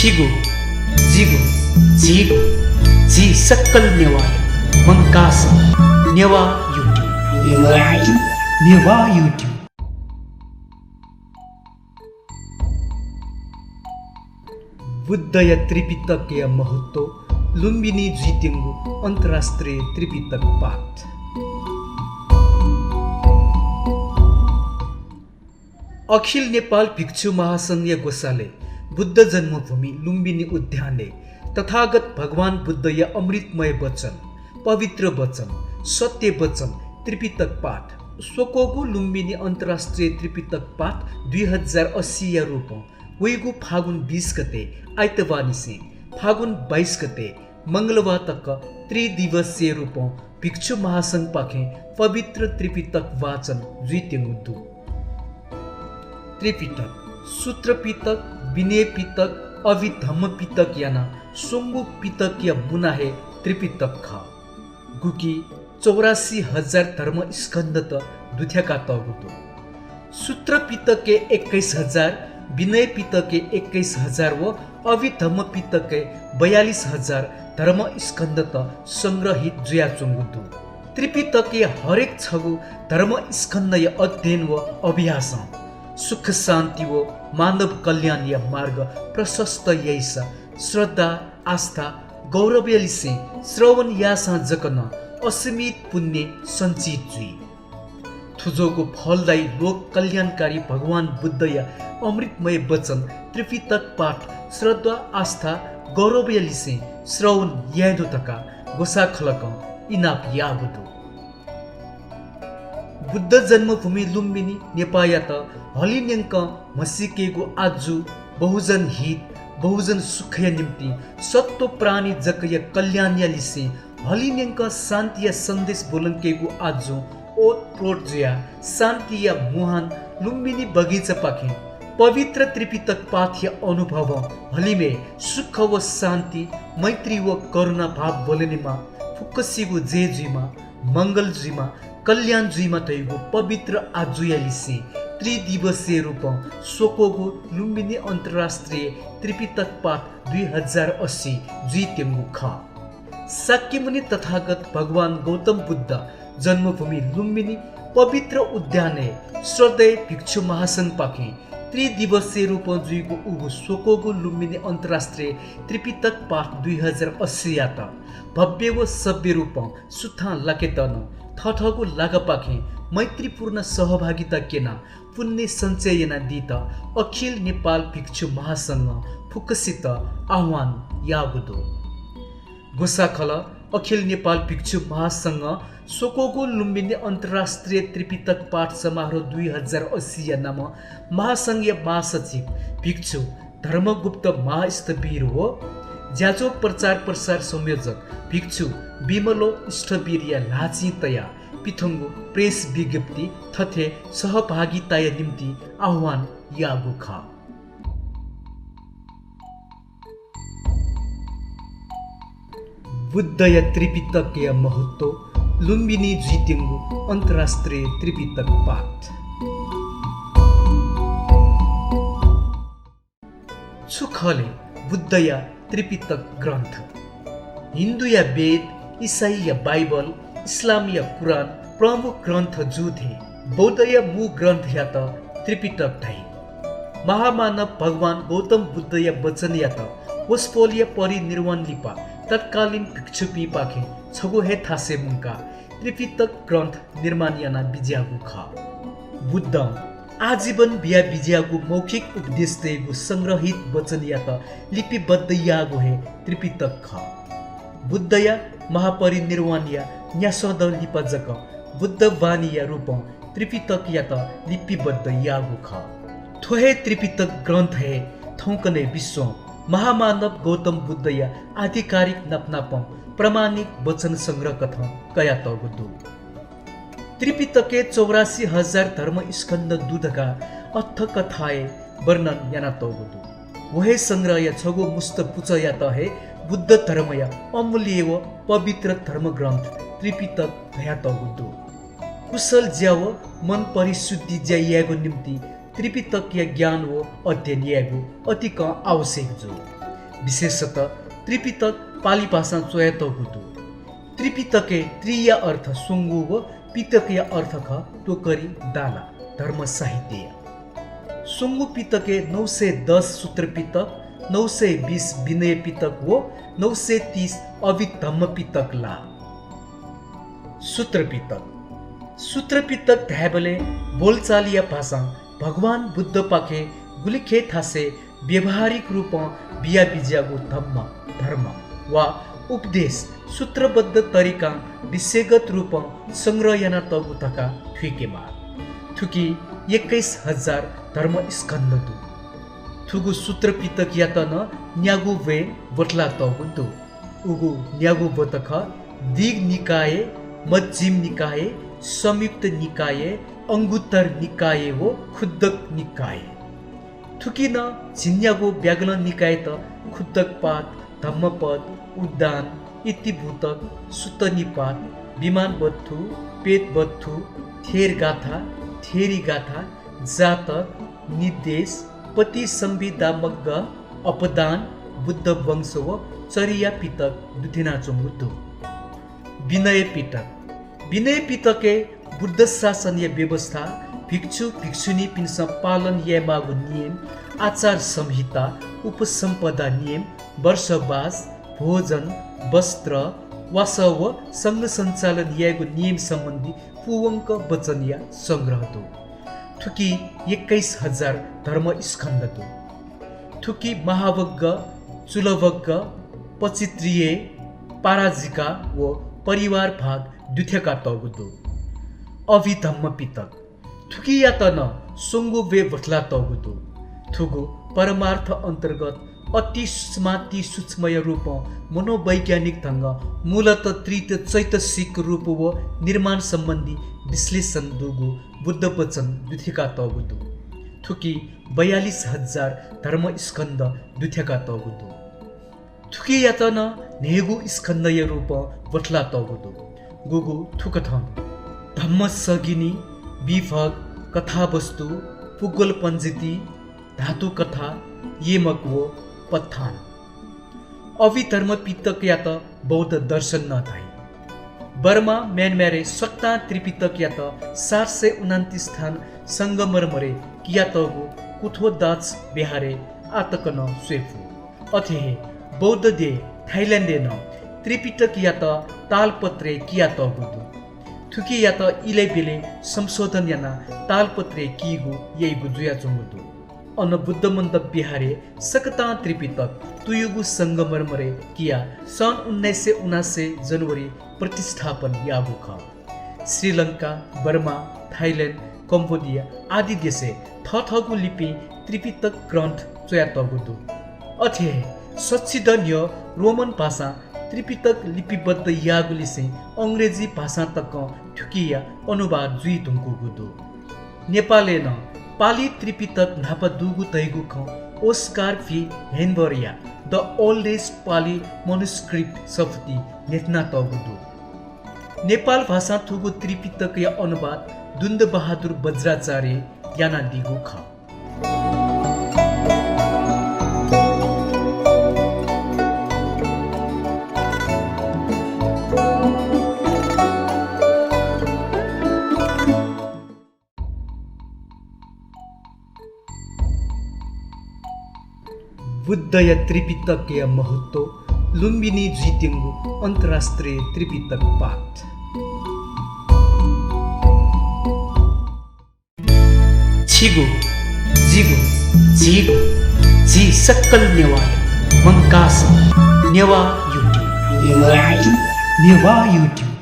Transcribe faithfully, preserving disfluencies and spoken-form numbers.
जिगु, जिगु, झीगु, झी सकल नेवाःया मंकाः सः नेवाः YouTube। नेवाः YouTube। बुद्धया त्रिपिटकया महत्त्व, लुम्बिनी जुइत्यंगु अन्तर्राष्ट्रिय त्रिपिटक पाठ। अखिल नेपाल भिक्षु महासंघया ग्वसालय् बुद्ध जन्मभूमि लुम्बिनी उद्यानय् तथागत भगवान बुद्धया अमृतमय वचन, पवित्र वचन, सत्य वचन, त्रिपिटक पाठ स्वक्वःगु लुम्बिनी अन्तर्राष्ट्रिय त्रिपिटक पाठ दुई हजार अस्सीया रूपं वइगु फागुन बीस गते आइतबारनिसें फागुन बाइस गते मंगलबार तक त्रिदिवसीय रूपं भिक्षु महासंघपाखें पवित्र त्रिपिटक वाचन जुइत्यंगु दु। त्रिपिटक, सूत्र पिटक, विनय पिटक, अभिधम्म पिटक यानाः स्वंगू पिटकया मुना हे त्रिपिटक खः। गुकी चौरासी हजार धर्मस्कन्धत दुथ्याकातःगु दु। सूत्र पिटकय् एक्काइस हजार, विनय पिटकय् एक्काइस हजार व अभिधम्म पिटकय् बयालिस हजार धर्मस्कन्धत संग्रहित जुयाच्वंगु दु। त्रिपिटकया हरेक छगू धर्मस्कन्धया अध्ययन व अभ्यासं सुख शान्ति व मानव कल्याणया मार्ग प्रशस्त याइसा श्रद्धा, आस्था, गौरवया लिसें श्रवण याःसां जक नं असीमित पुण्य सञ्चित जुइ। थुज्वःगु फलदायी लोक कल्याणकारी भगवान बुद्धया अमृतमय वचन त्रिपिटक पाठ श्रद्धा, आस्था, गौरवया लिसें श्रवण याये दु धकाः ग्वसाः खलकं इनाप याःगु दु। बुद्ध जन्मभूमि लुम्बिनी नेपाःयात हलिंन्यंकं म्हसीकेगु आजु बहुजन हित, बहुजन सुखया निम्तिं सत्त्व प्राणी जकया कल्याणया लिसें हलिंन्यंकं शान्तिया सन्देश ब्वलंकेगु आजुं ओतप्रोत जुयाः शान्तिया मुहान लुम्बिनी बगैंचापाखें पवित्र त्रिपिटक पाठया अनुभवं हलिमय् सुख व शान्ति, मैत्री व करुणा भाव ब्वलनेमा। फुक्कसिगु जय जुइमा, मंगल जुइमा, कल्याण जुइमा धइगु पवित्र आजुया लिसें त्रिदिवसीय रूपं स्वक्वःगु लुम्बिनी अन्तर्राष्ट्रिय त्रिपिटक पाठ दुई हजार अस्सी जुइत्यंगु खः। शाक्यमुनि तथागत भगवान गौतम बुद्ध जन्मभूमि लुम्बिनी पवित्र उद्यानय् श्रद्धेय भिक्षु महासंघपाखें त्रिदिवसीय रूपं जुइगु उगु स्वक्वःगु लुम्बिनी अन्तर्राष्ट्रिय त्रिपिटक पाठ दुई हजार अस्सीयात भव्य व सभ्य रूपं सुथां लाकेत नं थःथःगु लागापाखें मैत्रीपूर्ण सहभागिता क्यनाः पुण्य सञ्चय यानादीत अखिल नेपाल भिक्षु महासंघं फुक्कसित आह्वान याःगु दु। ग्वसाः खलः अखिल नेपाल भिक्षु महासंघं स्वक्वःगु लुम्बिनी अन्तर्राष्ट्रिय त्रिपिटक पाठ समारोह दुई हजार अस्सीया नामं महासंघया महासचिव भिक्षु धर्मगुप्त महास्थविर व ज्याझ्वः प्रचार प्रसार संयोजक भिक्षु विमलो स्थविरया ल्हाःचिं तयाः पिथंगु प्रेस विज्ञप्ति थथे सहभागिताया निम्तिं आह्वान याःगु खः। बुद्धया त्रिपिटकया महत्त्व, लुम्बिनी जुइत्यंगु अन्तर्राष्ट्रिय त्रिपिटक पाठ। छु खः ले बुद्धया त्रिपिटक ग्रन्थ? हिन्दूया वेद, इसाईया बाइबल, इस्लामया कुरान प्रमुख ग्रन्थ जू थें बौद्धया मू ग्रन्थयात त्रिपिटक धाइ। महामानव भगवान गौतम बुद्धया वचनयात वसपोलया परिनिर्वाण लिपा तत्कालीन भिक्षुपिंपाखें छगू हे थासय् मुंकाः त्रिपिटक ग्रन्थ निर्माण याना बिज्याःगु खः। बुद्धं आजीवन बिया बिज्याःगु मौखिक उपदेशतय्गु संग्रहित वचनयात लिपिबद्ध याःगु हे त्रिपिटक खः। बुद्धया महापरिनिर्वाणया न्यासः दँ लिपा जक बुद्धवाणीया रूपं त्रिपिटकयात लिपिबद्ध याःगु खः। थ्व हे त्रिपिटक ग्रन्थ हे थौंकन्हय् विश्वं महामानव गौतम बुद्धया आधिकारिक नापनापं प्रमाणिक वचन संग्रह कथं कयातःगु दु। त्रिपिटकय् चौरासी हजार धर्मस्कन्ध दु धकाः अट्ठकथाय् वर्णन यानातःगु दु। व हे संग्रहया छगू मुष्ट पुचःयात हे बुद्ध धर्मया अमूल्य व पवित्र धर्मग्रन्थ त्रिपिटक धयातःगु दु। कुशल ज्या व मन परिशुद्धि ज्या यायेगु निम्तिं त्रिपिटकया ज्ञान व अध्ययन यायेगु अतिकं आवश्यक जू। विशेषतः त्रिपिटक पालि भाषां च्वयातःगु दु। त्रिपिटकय् त्रिया अर्थ स्वंगू व पिटकया अर्थ खः टोकरी, दाला, धर्म साहित्यया। स्वंगू पिटकय् नौ सय दस सूत्र पिटक, नौ सय बीस विनय पिटक व नौ सय तीस अभिधम्म पिटक ला। सूत्र पिटक। सूत्र पिटक धायेबलय् बोलचालया भाषां भगवान बुद्धपाखें गुलिखे थासय् व्यावहारिक रूपं बियाबिज्याःगु धम्म, धर्म वा उपदेश सूत्रबद्ध तरिकां विषयगत रूपं संग्रह यानातःगु धकाः थुइकेमाः। थुकी एक्काइस हजार धर्मस्कन्ध दु। थुगु सूत्र पिटकयात नं न्यागू ब्वय् ब्वथलातःगु दु। उगु न्यागू ब्वत खः दीघ निकाय, मज्झिम निकाय, संयुक्त निकाय, अंगुत्तर निकाय व खुद्दक निकाय। थुकी नं झिंन्यागू व्याकरण निकायत खुद्दकपाद, धम्मपद, उद्दान, इतिभूतक, सुत्तनिपात, विमानबद्धु, पेटबद्धु, थेरगाथा, थेरिगाथा, जातक, निद्देश, पतिसंभिदामग्ग, अपदान, बुद्धवंश व चर्या पिटक दुथ्यानाच्वंगु दु। विनय पिटक। विनय पिटकय् बुद्ध शासनया व्यवस्था, भिक्षु भिक्षुणीपिन्सं पालन यायेमाःगु नियम, आचार संहिता, उपसम्पदा नियम, वर्षबास, भोजन, वस्त्र, वासः व संघ सञ्चालन यायेगु नियम सम्बन्धी पूवंक वचनया संग्रह दु। थुकी एक्काइस हजार धर्मस्कन्ध दु। थुकी महावग्ग, चूलवग्ग, पचित्रिय, पाराजिका व परिवार भाग दुथ्याकातःगु दु। अभिधम्म पिटक। थुकियात नं स्वंगू ब्वय् ब्वथलातःगु दु। थुगु परमार्थ अन्तर्गत अति सूक्ष्माति सूक्ष्मया रूपं मनोवैज्ञानिक ढंगं मूलतः त्रित चैतसिक रूप व निर्माण सम्बन्धी विश्लेषण दुगु बुद्ध वचन दुथ्याकातःगु दु। थुकी बयालिस हजार धर्मस्कन्ध दुथ्याकातःगु दु। थुकियात नं न्हय्गू स्कन्धया रूपं ब्वथलातःगु दु। गुगु थुकथं दु। धम्मसगिनी, विभग, कथावस्तु, पुगोल पञ्जिति, धातुकथा, यमक व पत्थान। अभिधर्म पिटकयात बौद्ध दर्शन नं धाइ। बर्मा, म्यानमारय् सकतां त्रिपिटकयात सात सय उनान्तिस थान संगमरमरय् कियातःगु कुथोदाच विहारय् आःतक नं स्वये फु। अथे हे बौद्ध देय् थाइल्याण्डय् नं त्रिपिटकयात तालपत्रय् कियातःगु दु। थुकियात इलय् ब्यलय् संशोधन यानाः तालपत्रय् कीगु याइगु जुयाच्वंगु दु। अन बुद्धमण्डप विहारय् सकतां त्रिपिटक तुयुगु संगमरमरय् कियाः सन् उन्नाइस सय उनासी जनवरी प्रतिष्ठापन याःगु खः। श्रीलंका, बर्मा, थाइल्याण्ड, कम्बोडिया आदि देशय् थःथःगु लिपिं त्रिपिटक ग्रन्थ च्वयातःगु दु। अथे हे सच्छिदँ न्ह्यः रोमन भाषां त्रिपिटक लिपिबद्ध याःगुलिसें अंग्रेजी भाषां तकं थुकिया अनुवाद जुइ धुंकूगु दु। नेपालय् नं पालि त्रिपिटक न्हापा दुगु धइगु खँ ओस्कार भी हेनबरया The Oldest Pali Manuscript सफुतिइ न्ह्यथनातःगु दु। नेपाल भाषां थुगु त्रिपिटकया अनुवाद दुन्दबहादुर बज्राचार्यं यानादीगु खः। बुद्धया त्रिपिटकया महत्त्व, लुम्बिनी जुइत्यंगु अन्तर्राष्ट्रिय त्रिपिटक पाठ। छिगु, जिगु, झीगु, झी सकल नेवाःया मंकाः सः नेवाः YouTube। नेवाः YouTube।